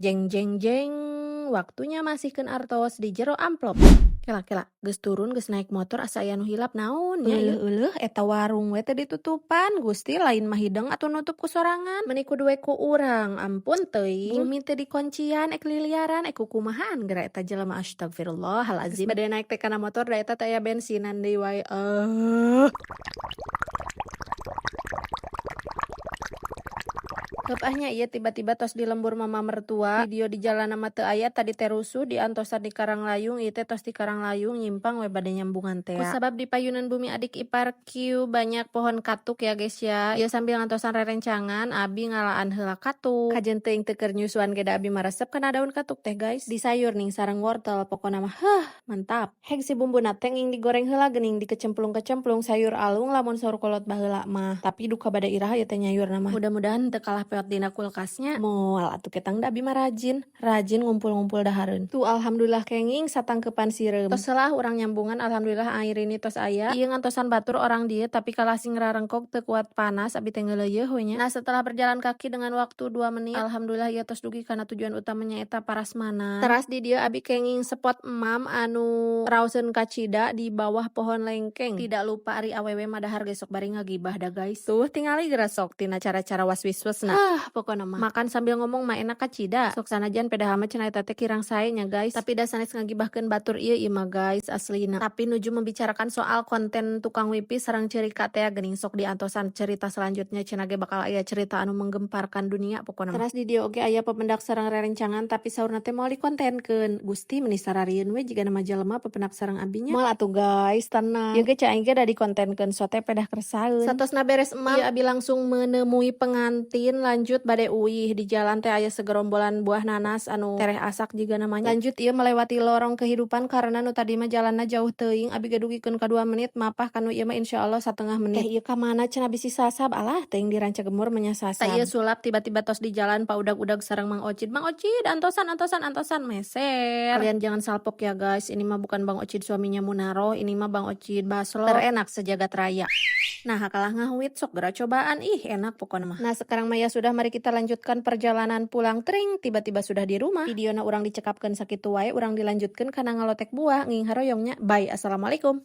Jeng jeng jeng, waktunya masihkeun artos di jero amplop. Kela kela, geus turun geus naik motor asa aya nu hilap, naon nya ieu? Euleuh, eta warung we teu ditutupan. Gusti, lain mah hideng atuh nutup ku sorangan. Meuni kudu we ku urang, ampun teuing. Bumi teu dikuncian ek liliaran ek kukumahaan geura eta jelema, astagfirullahalazim. Geus bade naik teh kana motor da eta teh aya bensinan deui wae. Heup ah nya, ieu tiba-tiba tos di lembur mama mertua. Video di jalan mah teu aya, tadi teh rusuh di antosan di Karanglayung, ieu teh tos di Karanglayung nyimpang we bade nyambungan tea. Kusabab di payunan bumi adik ipar kieu banyak pohon katuk ya, guys, ya. Ieu sambil ngantosan rerencangan, abi ngalaan heula katuk. Kajen teuing teu keur nyusuan ge da abi mah resep kana daun katuk teh, guys. Disayur ning sareng wortel, pokona mah heuh, mantap. Heg si bumbuna teh nging digoreng heula geuning dikecemplung-kecemplung, sayur alung lamun saur kolot baheula mah. Tapi duka bade iraha ieu teh nyayurna mah. Mudah-mudahan teu kalah peot dina kulkasnya. Moal atuh ketang da abi mah rajin, rajin ngumpul-ngumpul dahareun. Tuh, alhamdulillah kenging satangkepan sireum. Tos lah urang nyambungan, alhamdulillah air ini tos aya. Ieu ngantosan batur orang dieu tapi kalah sing rarengkok teu kuat panas, abi teh ngeuleuyeun we nya. Nah, setelah berjalan kaki dengan waktu 2 menit, alhamdulillah ieu tos dugi kana tujuan utamanya eta Parasmanan. Teras di dieu abi kenging spot emam anu raoseun kacida di bawah pohon lengkeng. Tidak lupa ari awewe mah dahar ge sok bari ngagibah da, guys. Tuh, tingali geura sok tina cara-cara waswiswesna. Ah, pokona mah makan sambil ngomong mah enak kacida. Sok sanajan pedah mah cenah eta teh kirang sae nya, guys. Tapi da sanes ngagibahkeun batur ieu ieu mah, guys, aslina. Tapi nuju membicarakan soal konten tukang wifi sareng cerika teh geuning, sok diantosan cerita selanjutnya, cenah ge bakal aya cerita anu menggemparkan dunia pokona mah. Teras di dieu oge aya pependak sareng rerencangan tapi saurna teh moal dikontenkeun. Gusti, meuni sararieun we jigana mah jelema pependak sareng abinya. Moal atuh, guys, tenang. Ieu ge cai aing ge da dikontenkeun sote pedah kersaeun. Satosna beres emam, ieu abi langsung menemui pengantin, lanjut bade uih. Di jalan teh aya segerombolan buah nanas anu tereh asak jiga namanya. Lanjut ieu melewati lorong kehidupan karena nu tadi mah jalanna jauh teuing, abi ge dugikeun ka 2 menit, mapah kanu ieu mah insyaallah satengah menit. Eh, ieu ka mana cenah bisi sasab, alah teuing di Rancagemur mah nya sasab. Tah, ieu sulap tiba-tiba tos di jalan Pa Udag-udag sareng Mang Ocid. Mang Ocid, antosan antosan antosan meser. Kalian jangan salpok ya, guys, ini mah bukan Bang Ocid suaminya Munaro, ini mah Bang Ocid Baslo terenak sejagat raya. Nah, kalah ngahuit sok geura cobaan, ih enak pokona mah. Nah, sekarang mah ya sudah, mari kita lanjutkan perjalanan pulang. Tring, tiba-tiba sudah di rumah. Videona urang dicekapkeun sakitu wae, urang dilanjutkeun kana ngalotek buah nging haroyong nya. Bye, assalamualaikum.